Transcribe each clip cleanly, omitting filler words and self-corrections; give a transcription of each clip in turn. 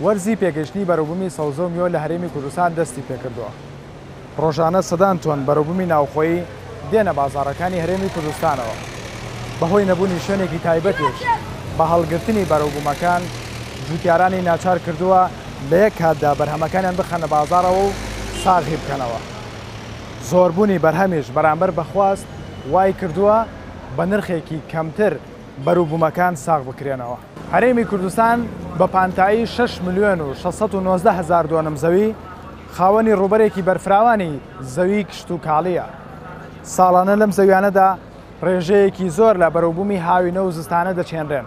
وەرزی پێگەیشتنی بەروبوومی سەوزە و میوە لە هەرێمی کوردستان دەستی پێکردووە. ڕۆژانە سەدان تۆن بەروبوومی ناوخۆیی دێنە بازاڕەکانی هەرێمی کوردستانەوە. بەهۆی نەبوونی شوێنێکی تایبەتیش بە هەڵگرتنی بەروبوومەکان، جووتیارانی ناچار کردووە لە یەک کاتدا بەرهەمەکانیان بخەنە بازاڕەوە و ساغی بکەنەوە. زۆربوونی بەرهەمیش بەرامبەر بە خواست وای کردووە بە نرخێکی کەمتر بەروبوومەکان ساغ بکرێنەوە. هەرێمی کوردستان بە پانتایی شەش ملیۆن و 619 هەزار دۆنم زەوی، خاوەنی ڕووبەرێکی بەرفراوانی زەوی کشتوکاڵییە. ساڵانە لەم زەویانەدا ڕێژەیەکی زۆر لە بەروبوومی هاوینە و زستانە دەچێنرێن.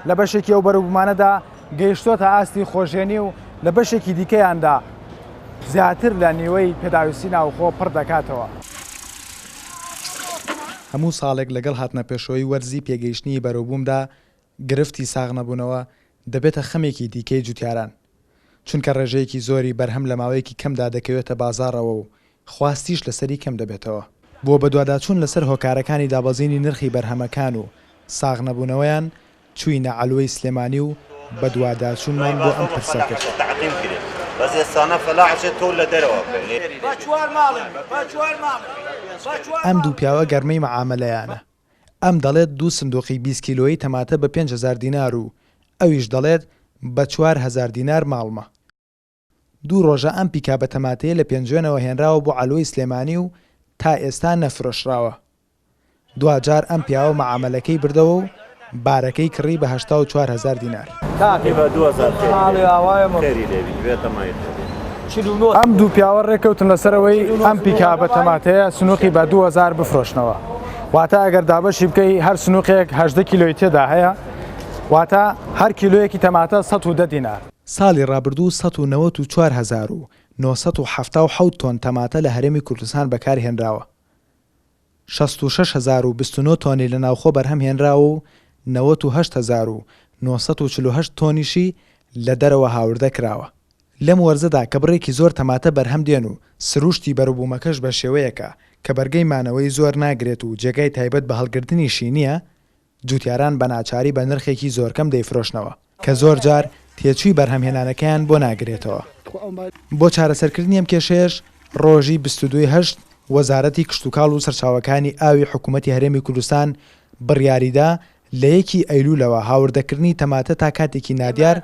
لە بەشێکی ئەو بەروبوومانەدا گەیشتۆتە ئاستی خۆژێنی و لە بەشێکی دیکەیاندا زیاتر لە نیوەی پێداویستی ناوخۆ پڕ دەکاتەوە. هەموو ساڵێک لەگەڵ هاتنەپێشەوەی وەرزی پێگەیشتنی بەروبوومدا گرفتی ساغنەبوونەوە دەبێتە خەمێکی دیکەی جوتیاران، چونکە ڕێژەیەکی زۆری بەرهەم لە ماوەیەکی کەمدا دەکەوێتە بازاڕەوە و خواستیش لەسەری کەم دەبێتەوە. بۆ بەدواداچوون لەسەر هۆکارەکانی دابەزینی نرخی بەرهەمەکان و ساغنەبوونەوەیان، چووینە عەلوەی سلێمانی و بەدواداچوونمان بۆ ئەم پرسە کرد. ئەم دوو پیاوە گەرمەی مەعامەلەیانە. ئەم دەڵێت دوو سندوقی 20 کیلۆیی تەماتە بە 5000 دینار و ئەویش دەڵێت بە 4000 دینار ماڵمە. دوو ڕۆژە ئەم پیکابە تەماتەیە لە پێنجوێنەوە هێنراوە بۆ عەلوەی سلێمانی و تا ئێستا نەفرۆشراوە. دواجار ئەم پیاوە مەعامەلەکەی بردەوە و بارەکەی کڕی بە 84 هەزار دینار. ئەم دوو پیاوە ڕێککەوتن لەسەر ئەوەی ئەم پیکابە تەماتەیە سنوقی بە 2000 بفرۆشنەوە. واتە ئەگەر دابەشی بکەی هەر سنوقێک 18 کیلۆی تێدا هەیە، واتە هەر کیلۆیەکی تەماتە 110 دینار. ساڵی ڕابردوو 194977 تۆن تەماتە لە هەرێمی کوردستان بەکارهێنراوە. 66029 تۆنی لە ناوخۆ بەرهەم هێنراوە و 98948 تۆنیشی لە دەرەوە هاوردە کراوە. لەم وەرزەدا کە بڕێکی زۆر تەماتە بەرهەم دێن و سروشتی بەروبوومەکەش بە شێوەیەکە کە بەرگەی مانەوەی زۆر ناگرێت و جێگای تایبەت بە هەڵگرتنیشی نییە، جوتیاران بە ناچاری بە نرخێکی زۆرکەم دەیفرۆشنەوە، کە زۆرجار تێچووی بەرهەمهێنانەکەیان بۆ ناگرێتەوە. بۆ چارەسەرکردنی ئەم کێشەیەش ڕۆژی 22 ی هەشت وەزارەتی کشتوکاڵ و سەرچاوەکانی ئاوی حکوومەتی هەرێمی کوردستان بڕیاریدا لە یەکی ئەیلوولەوە هاوردەکردنی تەماتە تا کاتێکی نادیار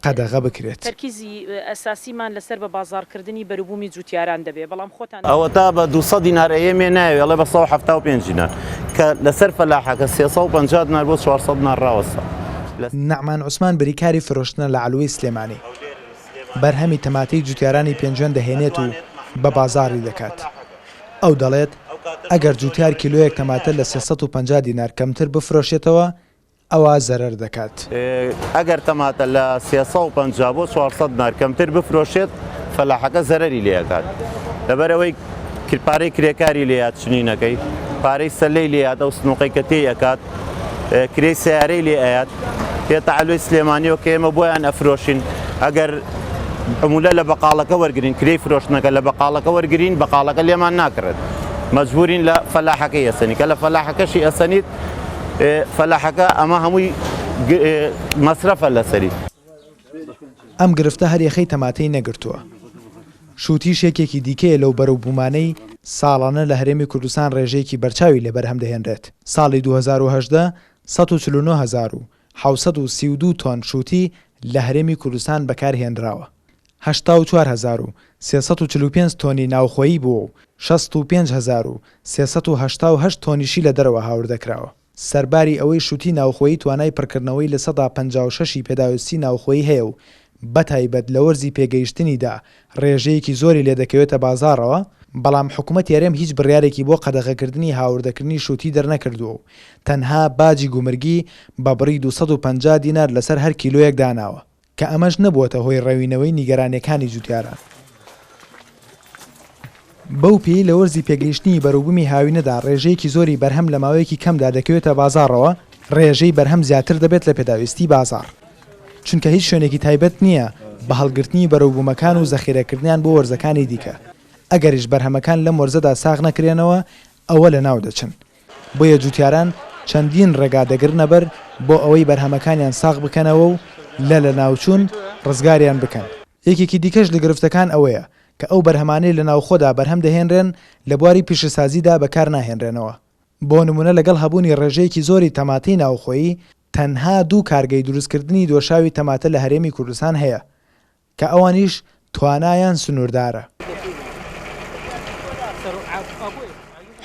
قەدەغە بکرێت. ئەوەتا بە 200 دینار ئەیەمێ ناوێ ئەڵێ بە 175 دینار کە لەسەر فەلاحەکە 350 دینار بۆ 400 دینار ڕاوەستا. نەعمان عوسمان بریکاری فرۆشتنە لە عەلوەی سلێمانی، بەرهەمی تەماتەی جوتیارانی پێنجوێن دەهێنێت و بە بازاڕی دەکات. ئەو دەڵێت، ئەگەر جوتیار کیلۆیەک تەماتە لە 350 دینار کەمتر بفرۆشێتەوە، ئەوا زەرەر دەکات. ئەگەر تەماتە لە 350 بۆ 400 دینار کەمتر بفرۆشێت، فەلاحەکە زەرەری لێ ئەکات. لەبەرئەوەی پارەی کرێکاری لێ یات چنینەکەی، پارەی سەلەی لێ یات ئەو سنوقەی کە تێی ئەکات، کرێی سەیارەی لێ ئەیات، دێتە عەلوەی سلێمانیەوە کە ئێمە بۆیان ئەفرۆشین، ئەگەر عمولە لە بەقاڵەکە وەرگرین، کرێی فرۆشتنەکە لە بەقاڵەکە وەرگرین، بەقاڵەکە لێمان ناکڕێت، مەجبورین لە فەلاحەکەی ئەسەنی، کە لە فەلاحەکەشی ئەسەنیت فەلاحەکە ئەمە هەمووی مەسرەفە لەسەری. ئەم گرفتە هەر یەخەی تەماتەی نەگرتووە. شووتیش یەکێکی دیکەیە لەو بەروبوومانەی ساڵانە لە هەرێمی کوردستان ڕێژەیەکی بەرچاوی لێ بەرهەم دەهێنرێت. ساڵی 2018 149732 تۆن شووتی لە هەرێمی کوردستان بەکار هێنراوە. 84345 تۆنی ناوخۆیی بووە و 65388 تۆنیشی لە دەرەوە هاوردە کراوە. سەرباری ئەوەی شوتی ناوخۆیی توانای پڕکردنەوەی 56% ی پێداویستی ناوخۆیی هەیە و بەتایبەت لە وەرزی پێگەیشتنیدا ڕێژەیەکی زۆری لێدەکەوێتە بازاڕەوە، بەڵام حکومەتی هەرێم هیچ بڕیارێکی بۆ قەدەغەکردنی هاوردەکردنی شوتی دەرنەکردووە و تەنها باجی گومرگی بە بڕی 250 دینار لەسەر هەر کیلۆیەک داناوە. کە ئەمەش نەبووەتە هۆی ڕەوینەوەی نیگەرانییەکانی جوتیاران. بەو پێیەی لە وەرزی پێگەیشتنی بەروبوومی هاوینەدا ڕێژەیەکی زۆری بەرهەم لە ماوەیەکی کەمدا دەکەوێتە بازاڕەوە، ڕێژەی بەرهەم زیاتر دەبێت لە پێداویستی بازاڕ، چونکە هیچ شوێنێکی تایبەت نییە بە هەڵگرتنی بەروبوومەکان و زەخیرەکردنیان بۆ وەرزەکانی دیکە، ئەگەریش بەرهەمەکان لەم وەرزەدا ساغ نەکرێنەوە ئەوە لەناو دەچن. بۆیە جوتیاران چەندین ڕێگا دەگرنەبەر بۆ ئەوەی بەرهەمەکانیان ساغ بکەنەوە و لە لەناوچوون ڕزگاریان بکەن. یەکێکی دیکەش لە گرفتەکان ئەوەیە کە ئەو بەرهەمانەی لە ناوخۆدا بەرهەم دەهێنرێن لە بواری پیشەسازیدا بەکار ناهێنرێنەوە. بۆ نموونە لەگەڵ هەبوونی ڕێژەیەکی زۆری تەماتەی ناوخۆیی، تەنها دوو کارگەی دروستکردنی دۆشاوی تەماتە لە هەرێمی کوردستان هەیە کە ئەوانیش توانایان سنووردارە.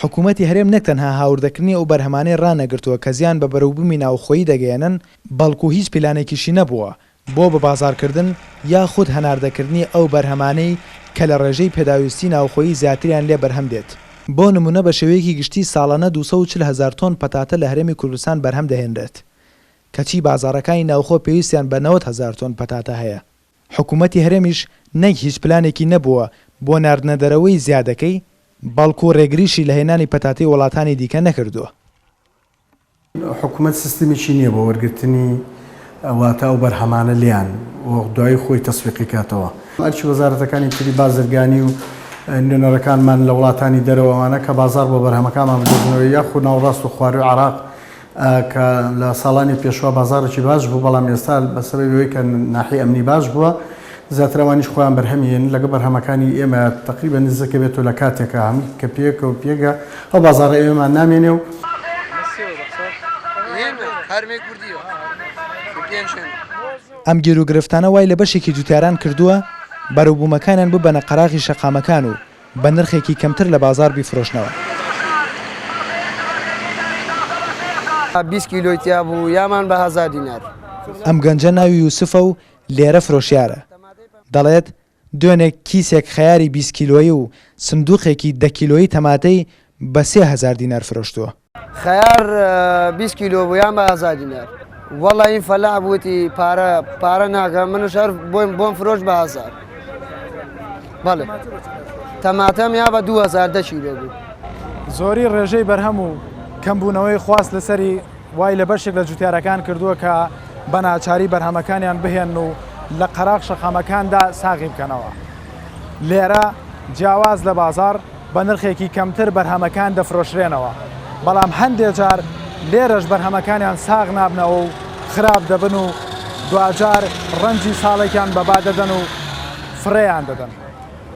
حکوومەتی هەرێم نەک تەنها هاوردەکردنی ئەو بەرهەمانەی ڕانەگرتووە کە زیان بە بەرەوبوومی ناوخۆیی دەگەیەنن، بەڵکو هیچ پیلانێکیشی نەبووە بۆ بەبازاڕکردن یاخود هەناردەکردنی ئەو بەرهەمانەی کە لە ڕێژەی پێداویستی ناوخۆیی زیاتریان لێ بەرهەم دێت. بۆ نموونە بە شێوەیەکی گشتی ساڵانە 240 هەزار تۆن پەتاتە لە هەرێمی کوردستان بەرهەم دەهێنرێت، کەچی بازاڕەکانی ناوخۆ پێویستیان بە 90 هەزار تۆن پەتاتە هەیە. حکوومەتی هەرێمیش نەک هیچ پلانێکی نەبووە بۆ ناردنەدەرەوەی زیادەکەی، بەڵکو ڕێگریشی لە هێنانی پەتاتەی وڵاتانی دیکە نەکردووە. حکومەت سیستمێکی نییە بۆ وەرگرتنی واتە ئەو بەرهەمانە لێیان و دوایی خۆی تەسویقی کاتەوە. ئەرکی وەزارەتەکانی تری بازرگانی و نوێنەرەکانمان لە وڵاتانی دەرەوە ئەوانە کە بازاڕ بۆ بەرهەمەکانمان بدۆزنەوە یاخود ناوەڕاست و خوارووی عێراق کە لە ساڵانی پێشوە بازاڕێکی باش بوو بەڵام ئێستا بە سەبەبی ئەوەی کە ناحیەی ئەمنی باش بووە زیاتر ئەوانیش خۆیان بەرهەمی هێنن لەگەڵ بەرهەمەکانی ئێمە تەقریبەن نزیکە بێتەوە لە کاتێکا هەمووی کە پێکەوە پێگە ئەو بازاڕە ئێمەمان نامێنێ و. ئەم گیروگرفتانە وای لە بەشێکی جوتیاران کردووە بەروبوومەکانیان ببەنە قەراغی شەقامەکان و بە نرخێکی کەمتر لە بازاڕ بیفرۆشنەوە. 20 کیلۆی تیا بوو یامان بە هەزار دینار. ئەم گەنجە ناوی یوسفە و لێرە فرۆشیارە. دەڵێت، دوێنێ کیسێک خەیاری 20 کیلۆیی و سندوقێکی دە کیلۆیی تەماتەی بە 3000 دینار فرۆشتووە. خەیار 20 کیلۆ بوو یان بە هەزار دینار. وەڵا این فەلاح وتی پارە پارە ناکە منش هەر بۆم بۆم فرۆشت بە هەزار. بەڵێ تەماتەم یا بە 2000 دە کیلۆ بوو. زۆری ڕێژەی بەرهەم و کەمبوونەوەی خواست لەسەری وای لە بەشێک لە جوتیارەکان کردووە کە بە ناچاری بەرهەمەکانیان بهێنن و لە قەراغ شەقامەکاندا ساغی بکەنەوە. لێرە جیاواز لە بازاڕ بە نرخێکی کەمتر بەرهەمەکان دەفرۆشرێنەوە، بەڵام هەندێ جار لێرەش بەرهەمەکانیان ساغ نابنەوە و خراپ دەبن و دواجار ڕەنجی ساڵێکیان بەبا دەدەن و فڕێیان دەدەن.